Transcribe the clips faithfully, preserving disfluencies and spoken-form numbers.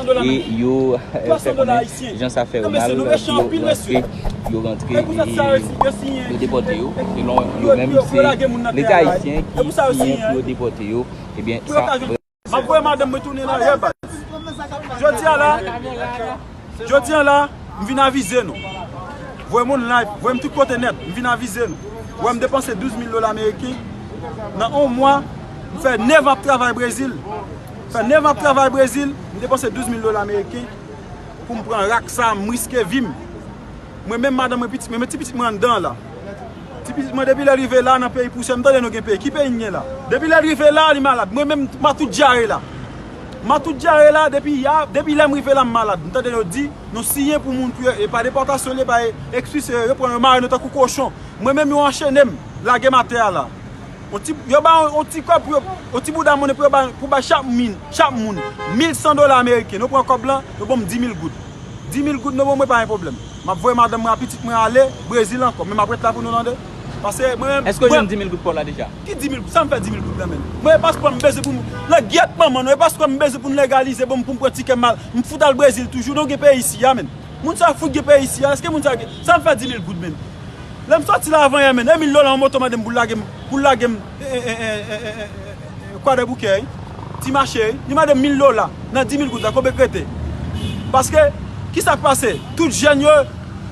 e yo fè konnen jan sa fè yo mal, yo rantre, yo rantre, yo depòte yo, selon yo menm, se Leta ayisyen ki siyen pou yo depòte yo. Ebyen, sa vrè. M ap voye madanm mwen tounen nan rèv. Jodi a la, jodi a la, m vin avize nou. Voye moun live, voye m tout kote nèt, m vin avize nou. Wè m depanse douz mil dola ameriken. Nan yon mwa, m fè nèf an ap travay Brezil. Fè nèf an ap travay Brezil, m depanse douz mil dola ameriken pou m pran rak sa, m riske vi m. Mwen menm, madanm mwen, pitit mwen, men ti pitit mwen anndan la. Ti pitit mwen, depi lè l rive la nan peyi pousyè, m tande nou gen peyi. Ki peyi n gen la? Depi lè l rive la, li malad. Mwen menm, m a tout dyare la. M a tout dyare la, depi ya, depi lè m rive la, m malad. M tande yo di, nou siyen pou moun pou yo, e pa depòtasyon li ye, pa e ekspilse yo, yo pran yo mare nou tankou kochon. Mwen menm, yo anchene m, lage m atè a la. On ti, yo ba on, on ti kòb pou yo, on ti bouda monnen pou yo ba, pou bay chak min, chak moun, mil san dola ameriken. Nou pran kòb lan, yo ban m di mil goud. Di mil goud, nou ban mwen, pa gen pwoblèm. M ap voye madanm mwen ak pitit mwen ale Brezil ankò, men m ap ret la pou nou tande. Paske mwen menm. Èske w jwenn di mil goud pa w la deja? Ki di mil goud? Sa m fè di mil goud la, menm? Mwen, e paspò m bezwen pou m, nan gyèt manman nou, e paspò m bezwen pou n legalize, ban m, pou m pran tikè m al, m fout al Brezil toujou, nou gen peyi isi a, menm. Moun sa fout gen peyi isi a, èske moun sa gen, sa m fè di mil goud, menm? Lè m sòti la avan yè, menm, e mil dola yon moto mande m pou l lage m, pou l lage m, e, e, e, Kwadèboukè, wi. Ti mache, wi. Li mande m mil dola. Nan di mil goud la, konbyen k rete? Paske, ki sa k pase? Tout jèn yo,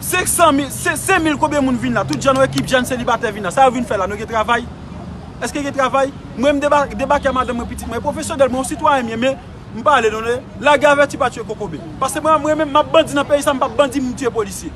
senk san mil, se, senk mil konbyen moun vin la? Tout jèn, yon ekip jèn selibatè vin la. Sa yo vin fè la? Nou gen travay? Èske gen travay? Mwen, m deba-, debake a madanm mwen, pitit mwen. Pwofesyonèl, mwen, yon sitwayen m ye, men m pale nou, lage avèti pa tiye kokobe. Paske mwen, mwen menm, m ap bandi nan peyi sa, m p ap bandi, m tiye polisye.